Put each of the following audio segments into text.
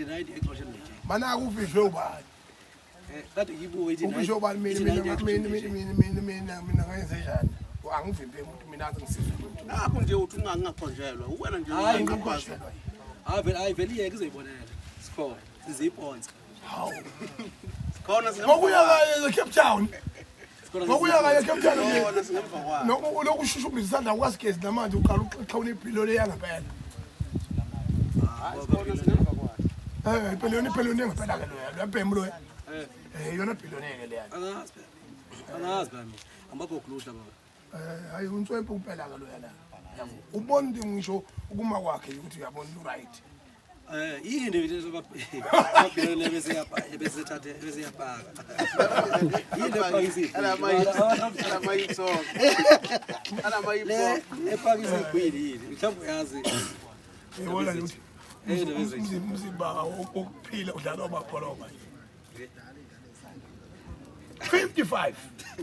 90 exoshe nje. Mana akuvizwe ubani? Kade ngibuke ithi Uvizwe ubani mina mina mina mina mina mina mina ngenze njani? Angivimbe umuntu mina athi ngisize umuntu. Nakho nje uthi ungangakhonjelwa. Uwena nje Hayi, unganqaphaza. Hayi vele, hayi vele, iyeke izoyibonela. Sikhona. Siziyiponsa. Hawu. Khona singemva Ngokuya kaye eCape Town. Sikhona. Ngokuya kaye eCape Town nje. Khona singemva kwayo. Lokhu lokushushumbisa isandla kwasigezi namanje uqala uxhawula ibhiliyoni yangempela. Hayi, sikhona singemva kwayo. Ibhiliyoni, ibhiliyoni yangempela ke loya. Loya loya. Eh. Yona bhiliyoni ke leya. Angazi phela. Angazi phela mina. Amagoguluhla baba. Hayi, unswempu kuphela ke loya la. Ubona into ngisho ukuma kwakhe ukuthi uyabona u-right. Yini nje babhiliyoni bese yapa bese thathe bese yapaka. Yini epakisa? Alamayipsonke. Le Alamayipsonke. epakisa igwili yini? Mhlawumbe uyazi. Uyabona nje ukuthi Ndaba ezinhle. Umzimba wokuphila udlala omabholoma nje. 55.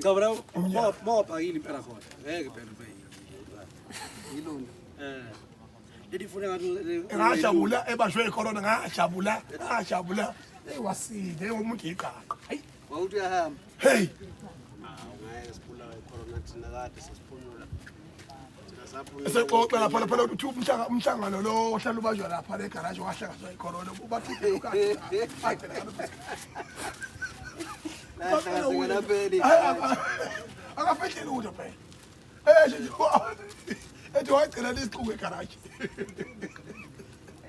Cha bona mawapakile impela khona. Ngeke impela ube Yilona. Leli funa ngathi Ngajabula ebashwe icorona, ngajabula, ngajabula. Hey, wasinde umuntu iqaqa. Hey. Wawuthi uyahamba. Hey. Hawu, ngeke sibulawe icorona thina, kade sesiphunyula. Thina saphunyula. Esexoxa lapha lapha uthi umhlangano lo ohlala ubanjwa lapha le garage wahlangazwa icorona ubathi ukade. Lahlangana phela. Akafihle lutho phela. Ethi wagcina lesixuku egaraji.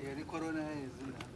Yona icorona yezindaba.